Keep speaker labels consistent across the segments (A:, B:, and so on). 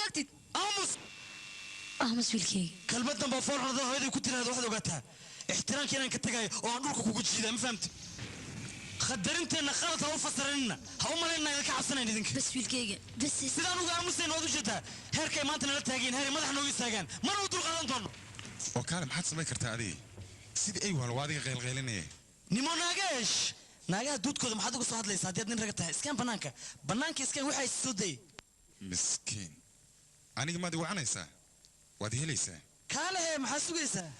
A: sheegtid
B: aamus
A: aamus wiilkayga
B: kelmaddan baa fool xunada hooyaday ku tiraahdo waxaad ogaataa ixtiraamka inaan ka tagayo oo aan dhulka kugu jiidaa ma fahamti qadarinteenna khalad ha u fasiranina ha u malaynina idinka cabsanayn idinka
A: bas wiilkayga bas
B: sidaan uga aamusayn waad u jeedaa heerkay maanta nala taageen heeray madax nooga istaagaan mana u dulqaadan doono
C: oo kaale maxaad samayn kartaa adiga sidii ay waal waa adiga qaylqaylinaya
B: nimo naageesh naagaha duudkooda maxaad uga soo hadlaysaa haddii aad nin raga tahay iskaan bannaanka bannaanka iskaan waxaa is soo dayay
C: miskiin aniga maad i wacanaysaa waad helaysaa
B: kaalehe maxaa sugaysaa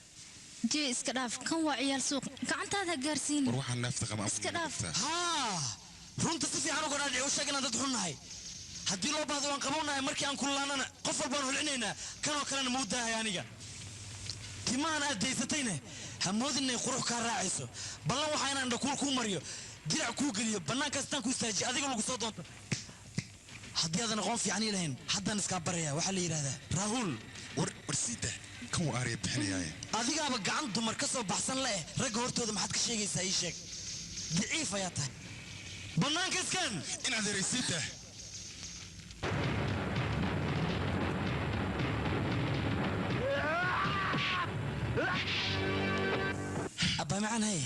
A: jee iska dhaaf kan waa ciyaal suuq gacantaada ha gaarsiin
C: war waxaan naafta qaba
A: Iska dhaaf.
B: haa runta si fiican uga dhaadhici u sheeg inaan dad xun nahay haddii loo baahdo waan qabownahay markii aan kululaanana qof walbaan holcinaynaa kanoo kalena muu daahay aniga timahan aad daysatayne ha moodin inay qurux kaa raacayso ballan waxaa inaan dhakuul kuu mariyo dirac kuu geliyo bannaankaas intaan ku istaajiyo adiga lagu soo doonto haddii aadan aqoon fiican ii lahayn haddaan iskaa baraya waxaa la yidhahdaa raahuul
C: war war sii dah kan waa aariya bixinayaaye
B: adigaaba gacan dumar ka soo baxsan leh ragga hortooda maxaad ka sheegaysaa ii sheeg daciif ayaa tahay bannaanka iskan
C: in adeeray sii dah
B: abbaa macaan hay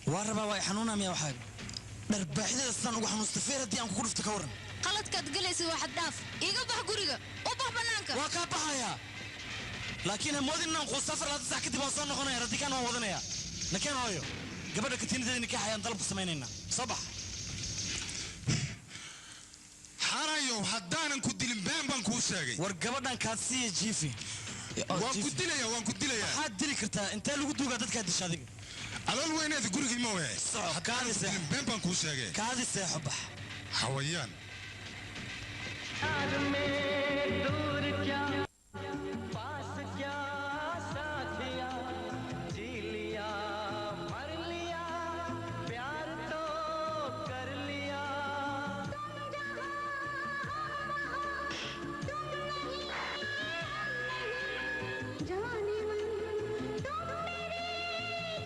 B: waa rabaa waa i xanuunaa miya waxaaga dharbaaxideeda sidaan ugu xanuusta feer haddii aan kugu dhufto ka waran
A: qaladkaad galaysa waa xad dhaaf iga bax guriga u bax bannaanka
B: waa kaa baxayaa laakiin hamoodin inaan quusto 24 sac kadib waan soo noqonaya radikaan waan wadanaya nakeen hooyo gabadha katiinadeeda nikaax ayaan dalab ku samaynaynaa soo bax
C: xarayow haddaanan ku dilin been baan kuu sheegay
B: war gabadhan kaadsiiya jiifi
C: waan ku dilayaa waan ku dilayaa
B: maxaad dili kartaa intee lagu duugaa dadkaa disha adiga
C: calool weyneeda gurigii ma wehe
B: Soco,
C: haddaanan ku
B: kaadi
C: dilin been baan kuu sheegay
B: kaadi seexo bax
C: xawayaan
D: प्यार में